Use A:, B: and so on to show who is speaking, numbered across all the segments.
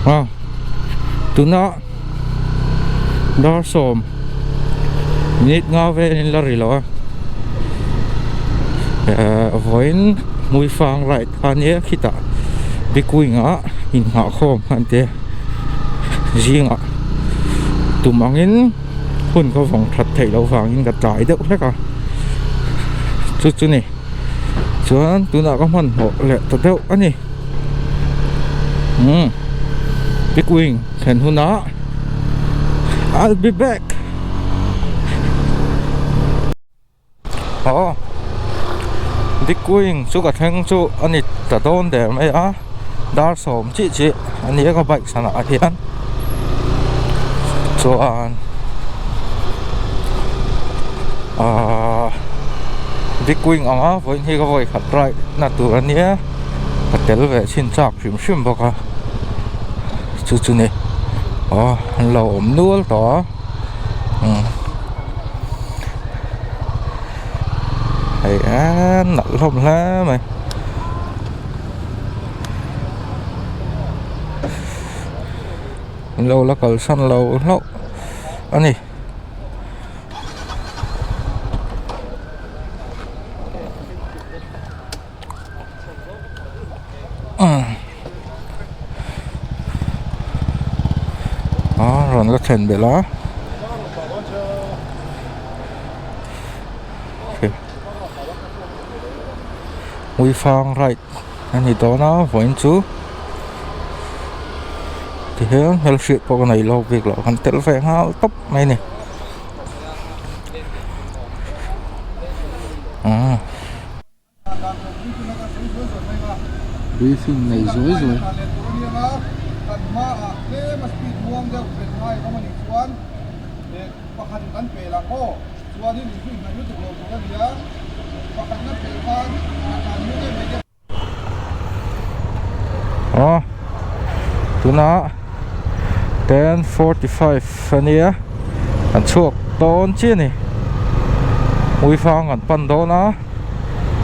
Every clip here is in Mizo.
A: A tuna dar sawm minute nga velin la ri lo a eh vawiin hmuifang ride kha nia khitah big wing ah inngah khawm kha an tia zingah tum angin hun ka vawng that theih loh vangin ka tlai deuh hlek a chu chu ni chuan tunah ka hmanhmawh leh ta deuh a ni umm big wing thlen hunah I'll be back aw big wing chu ka thleng chu a ni ta dawn der mai a dar sawm chiah chiah a ni a ka bike chhanah hian chuan ahh big wing anga vawiin hi ka vawi khat ride na tur a nia ka tel ve chhin chak hrim hrim bawk a chu chu ni aw an lo awm nual tawh a umm hei emm nalh hlawm hle mai. Lo la kalsan lo hlauh a ni. A rawn la thlen belh a. Uifang ride a ni dawn a vawiin chu tihian hmelhriat pawh ka nei lawk bik loh kan tel ve nghal tawp mai a ni ah.
B: Briefing nei zuai zuai.
A: Aw tunah 10:45 a nia kan chhuak dawn chiah a ni Uifang kan pan dawn a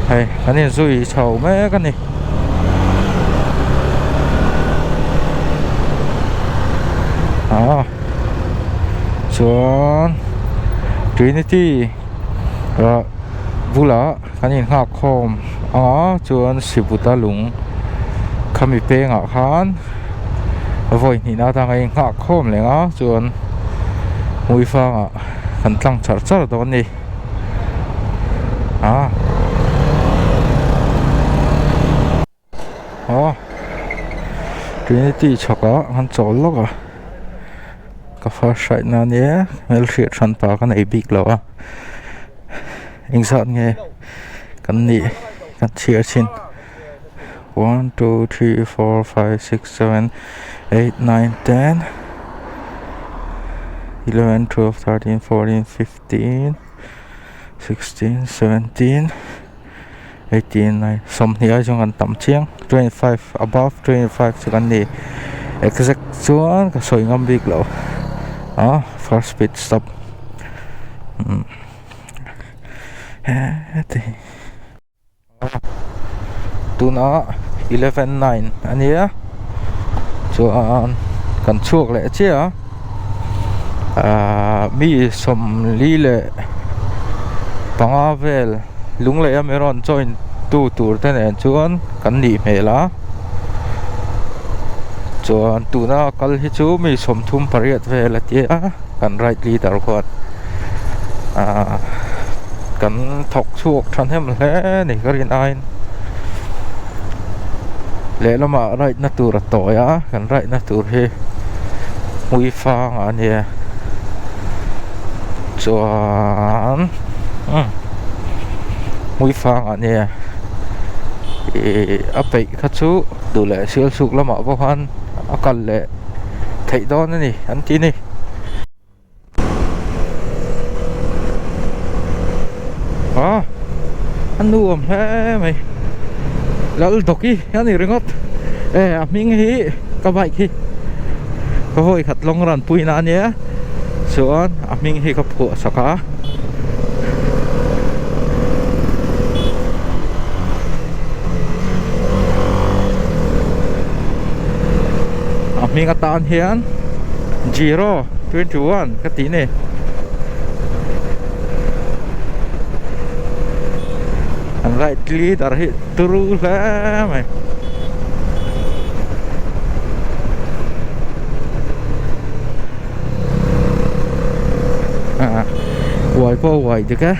A: hei kan inzui chho mek a ni. Ah chuan Trinity ah bulah kan inghak khawm a chuan Sibuta lung khami pengah khan vawi hnihna atanga inghak khawm leh a chuan Hmuifangah kan tlang char char dawn a ni ah aw Trinity chhakah an chawl lawk a ka first ride na ania hmelhriat hran pa ka nei bik lo a engzat nge kan nih kan chhiar thin one two three four five six seven eight nine ten eleven twelve thirteen fourteen fifteen sixteen seventeen. 18 nine sawmhnih ai chuan kan tam chiang 25 above 25 chu kan ni exact chuan ka sawi ngam bik lo a first speed stop umm heti tuna 11 9 ania chuan kan chhuak leh chiah a ahh mi sawmli leh panga vel. Lunglei a rawn join tu tur te nen chuan kan nih hmel a chuan tuna kal hi chu mi sawmthum pariat vel a tia kan ride leader khuan ahh kan thawk chhuak thahnem hle a ni ka rin aiin lehlamah ride na tur a tawi a kan ride na tur hi hmuifang ah a nia chuan umm hmuifang ah nia ih a peih kha chu duh leh sial chhuk lamah pawh khan a kal leh theih dawn a ni an ti a ni. A a nuam hle mai lal dawki a ni ringawt e a hming hi ka bike hi ka vawi khat lawng ran puina a nia chuan a hming hi ka phuah sak a. A hming atan hian Giro 21 ka tih ni. An right leader hi turu hle mai. Uai pawh a uai dik e.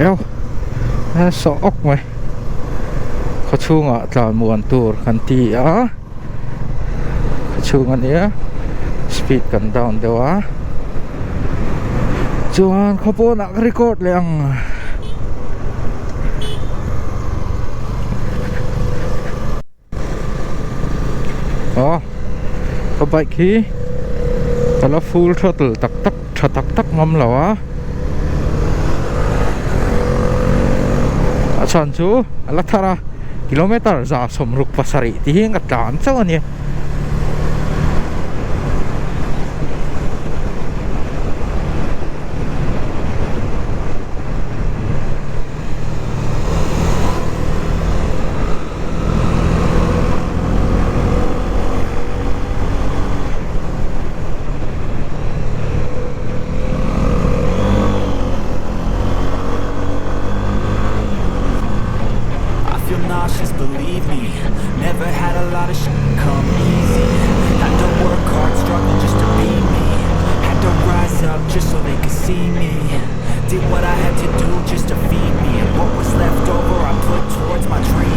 A: Eo sawh awk mai khaw chhungah tlan muan tur kan ti a khaw chhung a nia speed kan down deuh a chuan khaw pawnah ka record leh ang. Aw ka bike hi ka la full throttle tak tak tha tak tak ngam lo a a chhan chu a la thar a kilometer 167 tih hi ka tlan chauh a ni.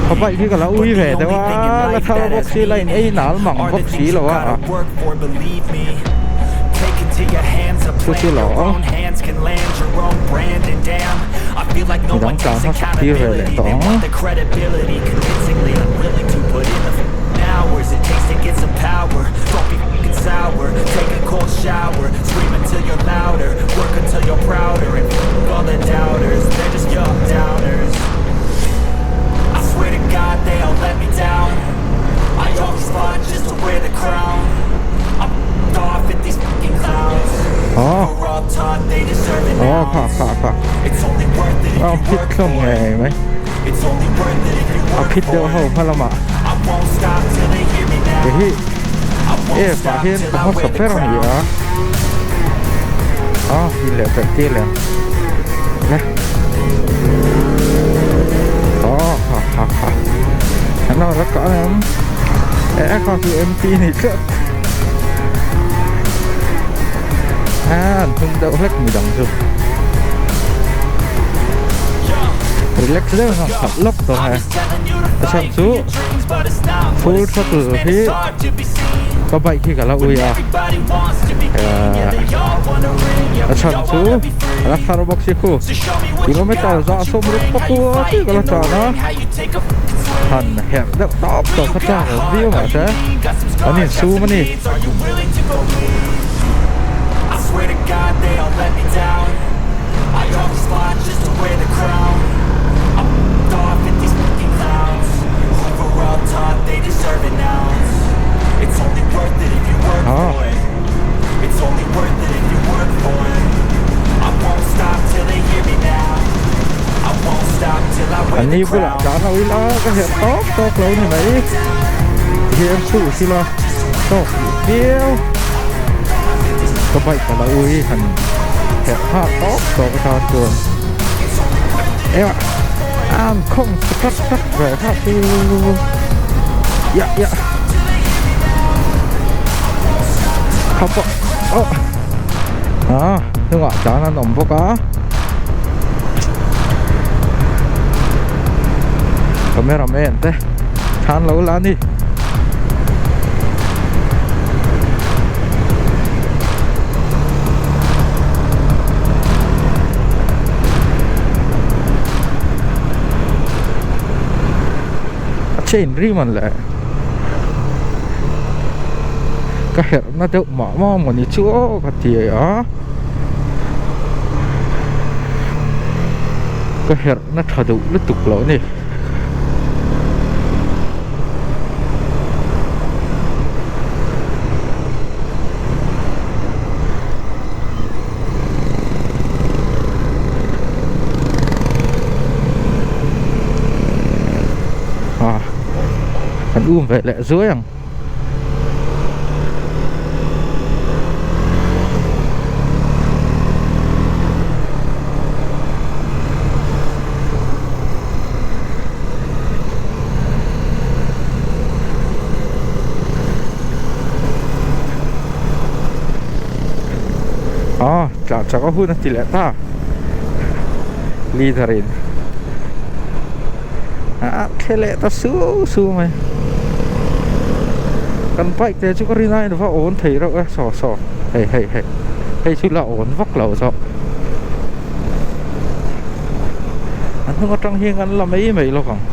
A: Ka bike hi ka lo ui ve deuh a la thar bawk si la in ei nal mang bawk si lo a chu chu lo midang tlan hmasa tir ve leh tawh ang. Aw aw kha kha kha a phit hlawm ngei mai a phit deuh ho hma lamah te hi F ah hian ka hmasa ber a ni a a in leh pelh tir leh ang le aw ha ha ha an lo la kah em e kha chu mt ni tlat a an hnung deuh hlek midang chu relax deuh in a khalh lawk tawh he a chhan chu full throttle hi ka bike hi ka la ui a a chhan chu a la thar bawk si khu kilometer zah sawmruk pakua chiah ka la tan a han herh deuh tawp tawp kha chak lo viau mahse an insum a ni. An ni bulah tlan lo ila ka herh tawk tawk lo ni mai tihian chhuh sila tawk duh viau ka bike ka la ui han herh nghal tawk tawk atan chuan eng an khawng tak tak ve kha chu ya ya kha pawh oh ah hnungah tlan an awm bawk a camera man te than lo la a ni. Chain ri man le ka herh na deuh mah mah maw ni chu aw ka ti a ka herh na tha duh lutuk loh a ni. À kan um ve leh zuai ang ah tah chak a hun a ti leh ta leader in ah thle leh ta su su mai kan bike te chu ka rin aiin va awn thei reuh e saw saw hei hei hei hei chu la awn vak lo zawk a hnung atang hian kan la mai mai lawk ang.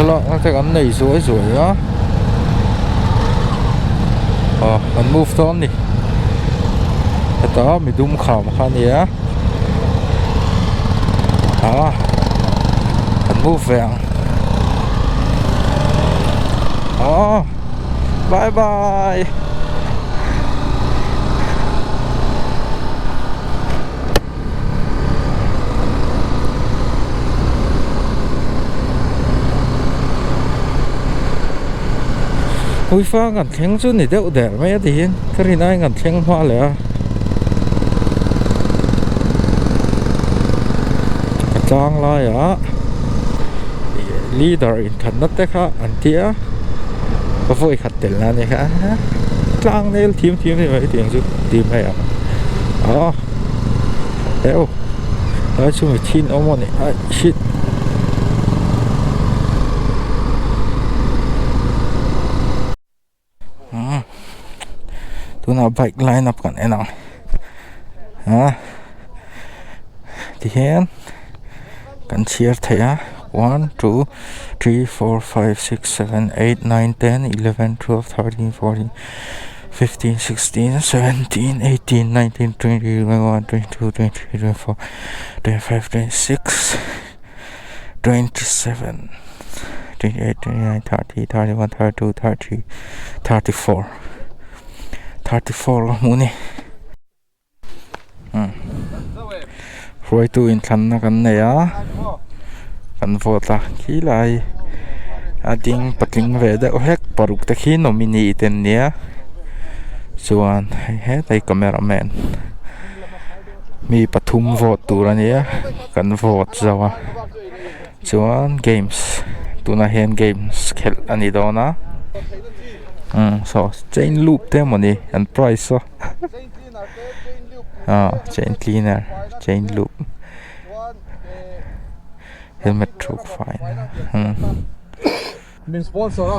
A: Thlalak na te kan nei zuai zuai a ah an move dawn a ni heta midum kham kha a ni a ah an move ve ang ah bye bye. Puifa kan thleng chu ni deuh der mai a tiin ka rin aiin kan thleng hma leh a a tlang laiah leader inthatna te kha an tia ka vawi khat tel na ania kha tlang nel thim thim ni mai tiang chu ti mai ang a. Eo lai chu mi thin awm a ni ai shit umm tunah bike line up kan en ang a tihian kan chhiar theih a one two three four five six seven eight nine ten eleven twelve thirteen fourteen. 15, 16, 17, 18, 19, 20, 21, 22, 23, 24, 25, 26, 27, 28, 29, 30, 31, 32, 33, 34. 34 ka hmuh ni. Hruaitu inthlanna kan nei a kan vote a khilai a ding patling ve deuh hlek paruk te khi nominee te an nia chuan hei hetlai camera man mi pathum vote tur a nia kan vote zo a chuan games tunah hian games khelh a ni dawn a umm saw chain loop te emawni an prize saw. Ah chain cleaner chain lube helmet thluk fai na umm.
C: Min sponsor a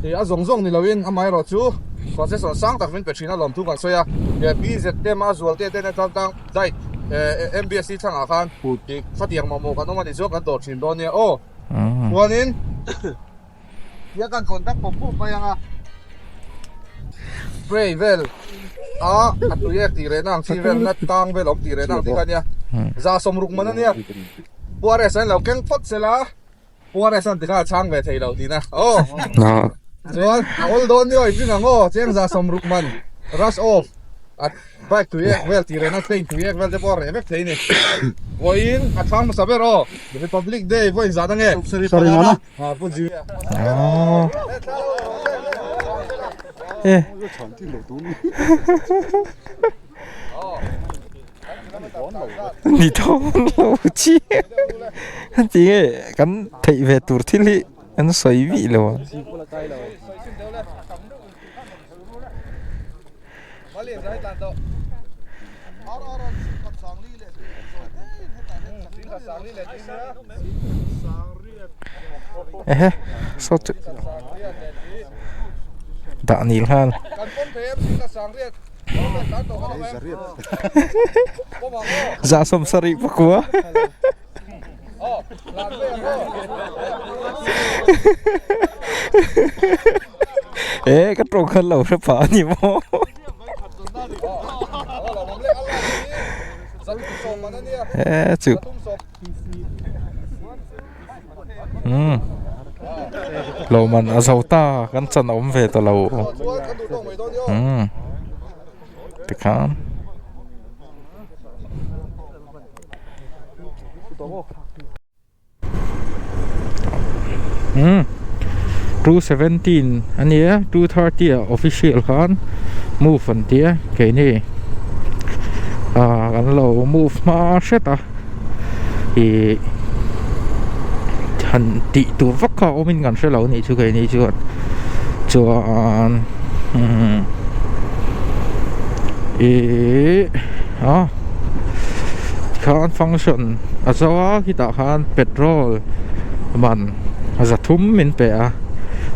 C: ih a zawng zawng ni loin amaherawh chu concession sang tak min pe thin a lawm thu kan sawi a PZ te Mazual te ten atang tang diet MBSC thlangah khan ih khatiang mamawh kan awm a nih chuan kan dawr thin dawn nia aw chuanin Tia kan contact pawp pawp mai ang a. Spray vel a a tui ek tih rehna ang chi vel na tang vel awm tih rehna ang tih kha ania. Za sawmruk man ania. Pu RS an lo keng phawt sela Pu RS an tikha a chhang ve thei lo tihna. Aw. Chuan a awl dawn ni aw in ring ang aw cheng za sawmruk man rush off. Bike tui ek vel tih rehna train tui ek vel te pawh a reh vek thei a ni. Vawiin a thlang hmasa ber aw Republic Day vawiin zat ange.
B: Sorry ngana.
C: Ha pu Jimmy.
A: Eh. Ni tho lo chi. Ti nge kan theih ve tur thil hi an sawi vih lo a. Ehe saw chu dah nil nghal zah sawm sarih pakua e ka tawng khan lo hre pah a ni maw e chu umm lawhman a zo ta kan chan a awm ve ta lo umm tikhan. Umm 217 a nia 230 ah official khan move an tia keini ah kan lo move hma hret a ih han tih tur vak kha a awmin kan hrelo a nih chu keini chuan chuan umm ih ah khan function a zo a khitah khan petrol man za thum min pe a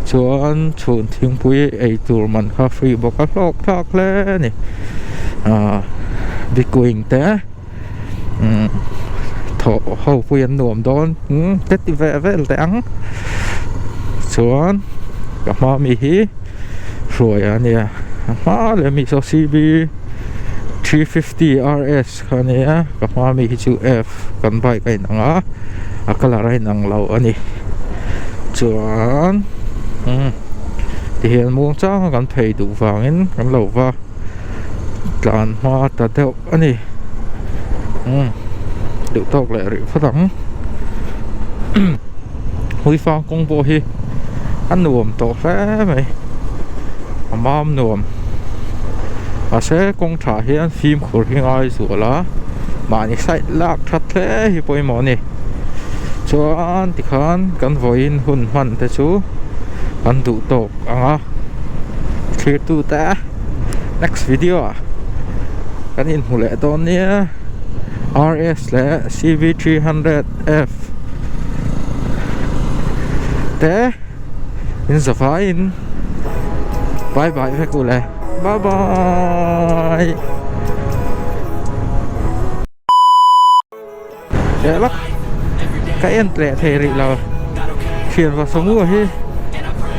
A: chuan chhun thingpui ei tur man kha free bawk a hlawk thlak hle a ni ah bikuing te umm thawh ho pui an nuam dawn umm te ti ve vel teh ang chuan ka hma mi hi hruai a nia a hma leh mi saw C B 350 R S kha a nia ka hma mi hi chu F kan bike a inang a a colour a inang lo a ni chuan umm tihian muang chang a kan phei duh vangin kan lo va tlan hma ta deuh a ni umm duh tawk leh rih phawt ang Huifang kawng pawh hi a nuam tawh hle mai a mam nuam mahse kawng tha hian fimkhur hi ngai zual a mahni side lak that hle hi pawimawh a ni chuan tikhan kan vawiin hun hman te chu kan duh tawk ang a thlir tute next video ah kan inhmu leh dawn nia R_S leh C_V three hundred F te in zavaiin bye bye vek u le bye bye leh lawk ka en leh thei rih lo thian va sawm u hi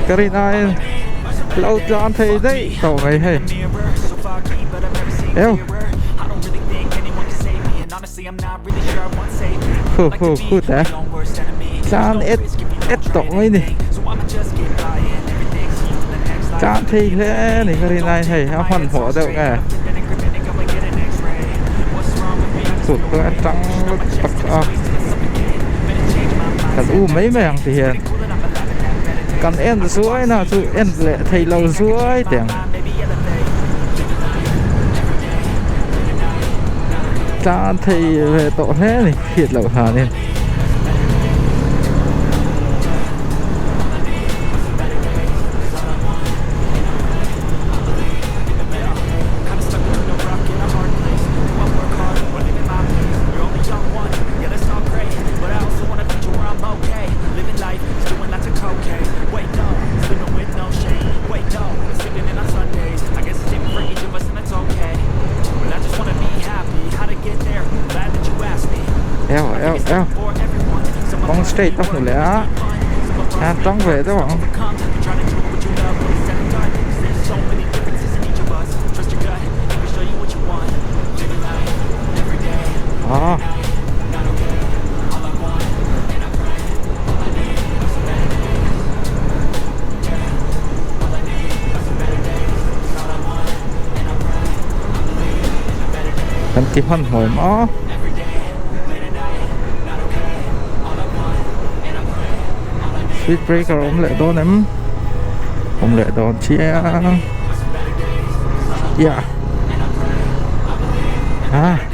A: ka rin aiin lo tlan thei daih tawh mai hei eo. Khu khu khu te tlan et et tawh mai ni tlan thei hle ni ka rin aiin hei a hmanhmawh deuh nge chhuk chu a tang tak a kan u mai mai ang ti hian kan en zuai na chu en leh thei lo zuai teh ang. Tlan thei ve tawh hle a ni hriat loh hlanin. Eo eo eo kawng straight a hmu leh a a tang ve deuh ang. Ah. Kan ti hmanhmawh em a. Speed breaker awm leh dawn em? Awm leh dawn chiang. Yeah. Ah.